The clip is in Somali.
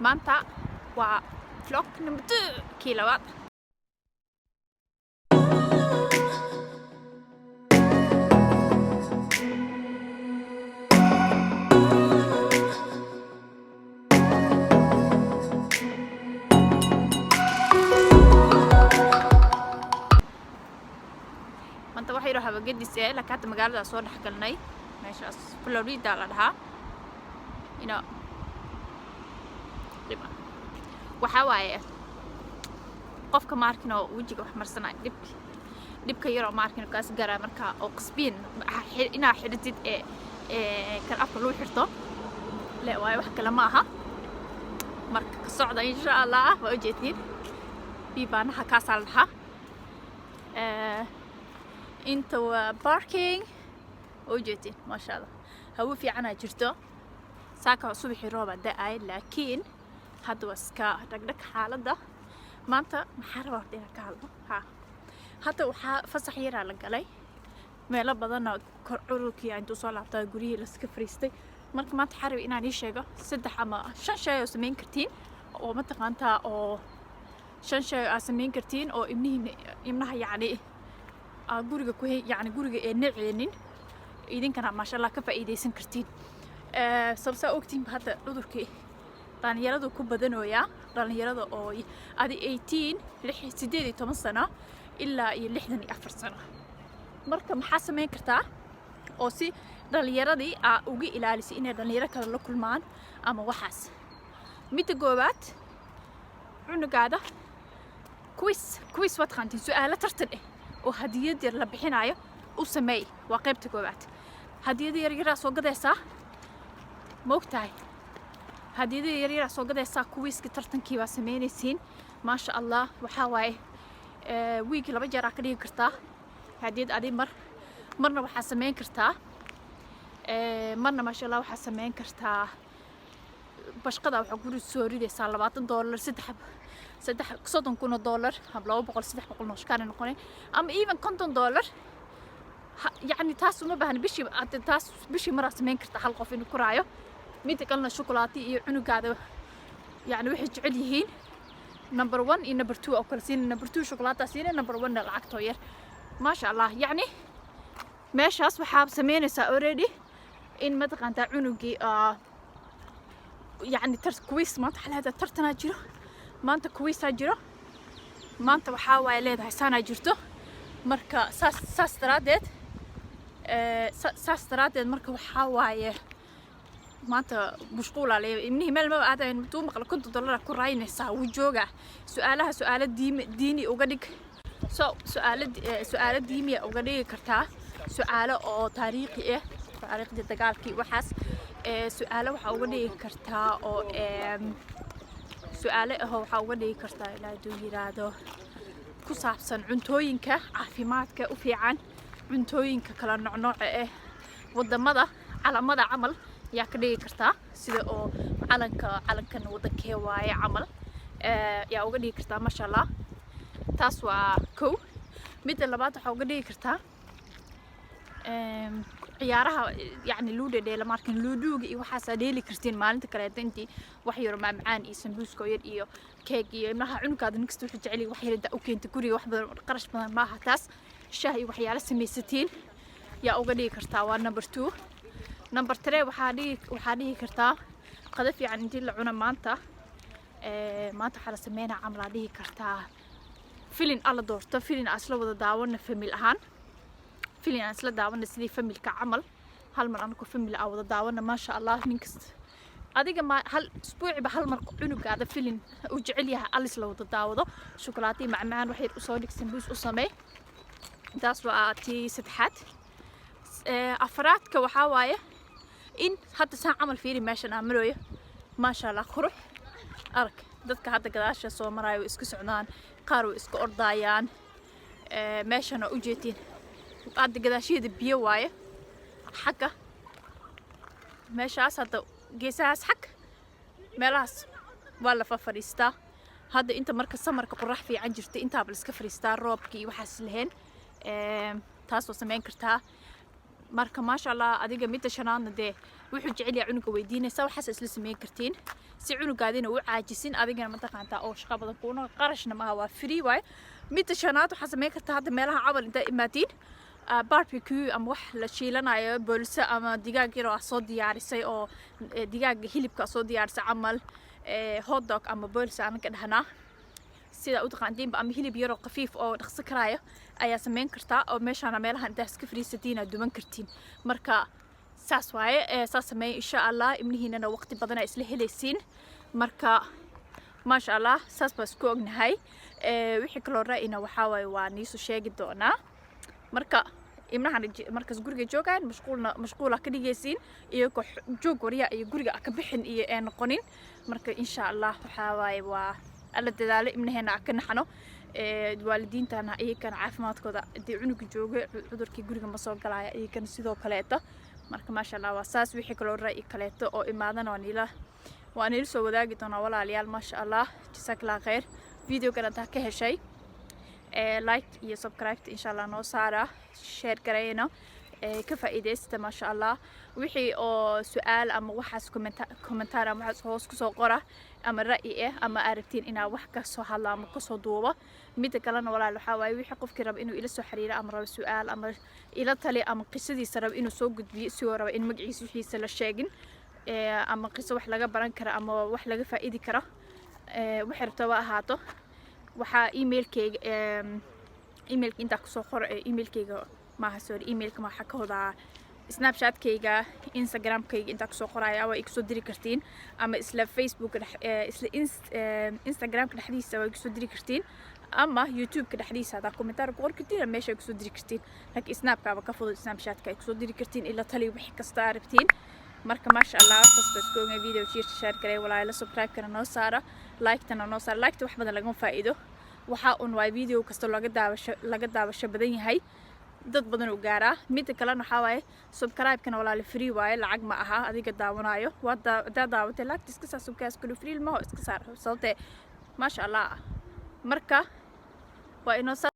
Maanta waa vlog number 2, kii labaad. Maanta waxa yaro habagadis ee, laakiin hadda magaalada soo dhex galnay. Meeshaas Florida la dhahaa. Ina dhib waxaa waaye qofka maarkin oo wejiga wax marsanaya, dhib dhibka yaroo maarkin kaas garaa marka oo qasbiin inaa xidhatid ee kan afka lagu xirto le waayo, wax kale ma aha. Marka ka socda, insha Allah waa ujeedtiin. Biibaanaha kaasaa la dhahaa. Inta waa parking, waa ujeedtiin. Maasha Allah, hawo fiicanaa jirto. Saaka subaxii rooba da-ay, laakiin hadda waa iska dhagdhag xaaladda. Maanta maxaa rabaa horta inaan ka hadlo? Ha, hadda waxaa fasax yaraa la galay meelo badanna, kor cururkii intuu soo laabtaa guryihii laska fariistay. Marka maanta waxaa rabay inaan ii sheego saddex ama shan shay oo samayn kartiin, oo mataqaantaa, oo shan shay oo aad samayn kartiin oo ibnihiina, ibnaha yacni aa guriga ku hay, yacni guriga ee naceenin, idinkana maasha Allah ka faa'iidaysan kartiin. Sabsaa ogtiinba, hadda cudurkii dhalinyaradu ku badanooyaa, dhalinyarada oo adi 18, 18 sano ilaa iyo 64 sano. Marka maxaa samayn kartaa oo si dhalinyaradii aa uga ilaalisay inay dhalinyaro kale la kulmaan ama waxaas? Midda goobaad, cunugaada quiz. Quiz waad qaantiin, su-aalo tartan ah oo hadiyad yar la bixinayo u sameey. Waa qaybta koowaad. Hadiyada yaryaraa soo gadaysaa, ma ogtahay? Hadiyada yaryaraa soo gadaysaa, quiz-ka tartankii baa sameynaysiin. Maasha Allah, waxaa waaye wiigi laba jeer aa ka dhigi kartaa hadiyad adi. Mar marna waxaa sameyn kartaa, marna maasha Allah waxaa sameyn kartaa bashqada waxaa guri soo ridaysaa $20, saddex saddex 30,000 oo dollar ama 200, 300 nooshkaana noqonay, ama even $50. Yacni taas uma baahna bishii hadda, taas bishii maraa sameyn kartaa hal qof inuu ku raayo. Midda kalena, shukulaato iyo cunugaada yacni waxay jecel yihiin, number one iyo number two oo kale siina. Number two shukulaataa siina, number one na lacagtoo yar. Maasha Allah, yacni meeshaas waxaa sameynaysaa already in mataqaantaa cunugii yacni tar quiz. Maanta waxaa leedahay tartanaa jiro, maanta quiz-aa jiro, maanta waxaa waaye leedahay saanaa jirto. Marka saas daraaddeed, saas daraaddeed marka waxaa waaye maanta mashquulaa leeyahay, ibnihii meel maba aadayn. Intuu maqla $50 ku raynaysaa, wuu joogaa. Su-aalaha su-aalo diimi diini uga dhig. So su-aalo su-aalo diimiya uga dhigi kartaa, su-aalo oo taariikhi ah, taariikhdii dagaalkii waxaas. Su-aalo waxaa uga dhigi kartaa oo su-aalo ahoo waxaa uga dhigi kartaa ilaa hadduu yiraahdo ku saabsan cuntooyinka caafimaadka u fiican, cuntooyinka kala noocnooca ah, wadamada calamada camal yaa ka dhigi kartaa, sida oo calanka, calankan wadankee waaye camal, yaa uga dhigi kartaa. Maasha Allah, taas waa kow. Midda labaad, waxaa uga dhigi kartaa ciyaaraha, yacni luu dhedheela markan luudhuuga iyo waxaasaa dheeli kartiin maalinta kaleeto, intii wax yaro maamacaan iyo sambuuska yar iyo keeg iyo ilmaha cunugaada nin kasta wuxuu jecel yahay wax yar intaa u keenta guriga. Wax badan, qarash badan maaha taas. Shaah iyo waxyaalo samaysatiin yaa uga dhigi kartaa. Waa number two. Number three, waxaa dhihi kartaa qado fiican intii la cuno maanta. Maanta waxaa la sameynaa camal aa dhihi kartaa filin alla doorto, filin aan isla wada daawana family ahaan, filin aan isla daawana sidii family-ka camal, hal mar anako family aan wada daawana. Maasha Allah, nin kasta adiga ma hal isbuuciba hal mar cunugaada filin uu jecel yahay alis la wada daawado, shukulaato iyo macmacaan wax yar usoo dhig, sambuus u samee. Taas waa tii saddexaad. Afraadka waxaa waaye in hadda saan camal fiiri meeshan aan marooyo. Maasha Allah, qurux arag. Dadka hadda gadaasha soo maraayo way isku socdaan, qaar way iska ordaayaan. Meeshan waa ujeedtiin, hadda gadaashyada biyo waaye. Xagga meeshaas hadda geesahaas xag meelahaas waa la fadhiistaa hadda inta. Marka summer-ka qorax fiican jirta, intaaba la iska fadhiistaa, roobkii iyo waxaas lahayn. Taas waa samayn kartaa. Marka maasha Allah, adiga midda shanaadna dee wuxuu jecel yahay cunuga weydiinaysa, waxaas isla sameyn kartiin si cunugaadina u caajisin, adigana mataqaantaa oo shaqo badan kuuna qarashna maaha, waa free waaye. Midda shanaad waxaa sameyn kartaa hadda meelaha cabal intaa imaatiin barbecue ama wax la shiilanayo, boolso ama digaag yar oo aad soo diyaarisay oo digaaga hilibka soo diyaarisay camal, hot dog ama boolso anaka dhahnaa, sida u taqaantiinba, ama hilib yaroo khafiif oo dhaqso karaayo ayaa sameyn kartaa oo meeshaana meelaha intaa iska fariisatiin aad duban kartiin. Marka saas waaye, saas sameeya insha Allah, ibnihiinana waqti badan aa isla helaysiin. Marka maasha Allah, saas baa isku ognahay. Wixii kaloo ra'yina waxaa waaye waa niisu sheegi doonaa. Marka ibnahan markaas guriga joogaan mashquulna mashquula ka dhigaysiin, iyagoo joog warya iyo guriga ka bixin iyo ee noqonin. Marka insha Allah waxaa waaye waa alla dadaalo, ibnaheena ka naxno, waalidiintana iyagana caafimaadkooda haddii cunuga jooga cudurkii guriga ma soo galaya, iyagana sidoo kaleeto. Marka maasha Allah, waa saas. Wixii kaloo ra'yi kaleeto oo imaadana waa niila soo wadaagi doonaa, walaalayaal. Maasha Allah, jazakallah khayr. Videogan haddaa ka heshay, like iyo subscribe insha Allah noo saara, share garayna, ka faa'iidaysta maasha Allah. Wixii oo su-aal ama waxaas commentaar ama waxaas hoos kusoo qora, ama ra'yi ah ama aragtiin inaa wax ka soo hadlo ama kasoo duubo. Midda kalena walaal waxaa waaye wixii qofkii raba inuu ila soo xiriiro ama raba su-aal ama ila tali ama qisadiisa raba inuu soo gudbiyo, isigoo raba in magaciisa wixiisa la sheegin, ama qiso wax laga baran karo ama wax laga faa'idi karo, waxay rabtaba ahaato, waxaa emailkayga, emailka intaa kusoo qor. Emailkayga maaha, sorry, emailka waxaa ka wadaa Snapchatkayga, Instagramkayga intaa kusoo qoraya, waa igu soo diri kartiin, ama isla Facebook, isla Instagramka dhexdiisa waa igu soo diri kartiin, ama YouTube-ka dhexdiisa hadaa commentaar ku qori kartiin, meesha kusoo diri kartiin. Laakiin Snapkaaba ka fudud, Snapchatka ay kusoo diri kartiin ila tali wixii kasta aa rabtiin. Marka maasha Allah, saas baa isku ogay. Video jiirta share garay walaalo, subscribe-kana noo saara, like-tana noo saara. Like-ta wax badan lagama faa'iido, waxaa un waay video kasta laga daawasho badan yahay, dad badan uu gaaraa. Midda kalena waxaa waaye subscribe-kana walaali free waaye, lacag ma aha. Adiga daawanaayo waa hadaa daawatay, like-ta iska saar, subscribe kulu free maho, iska saar sababtee maasha Allah. Marka waa inoo.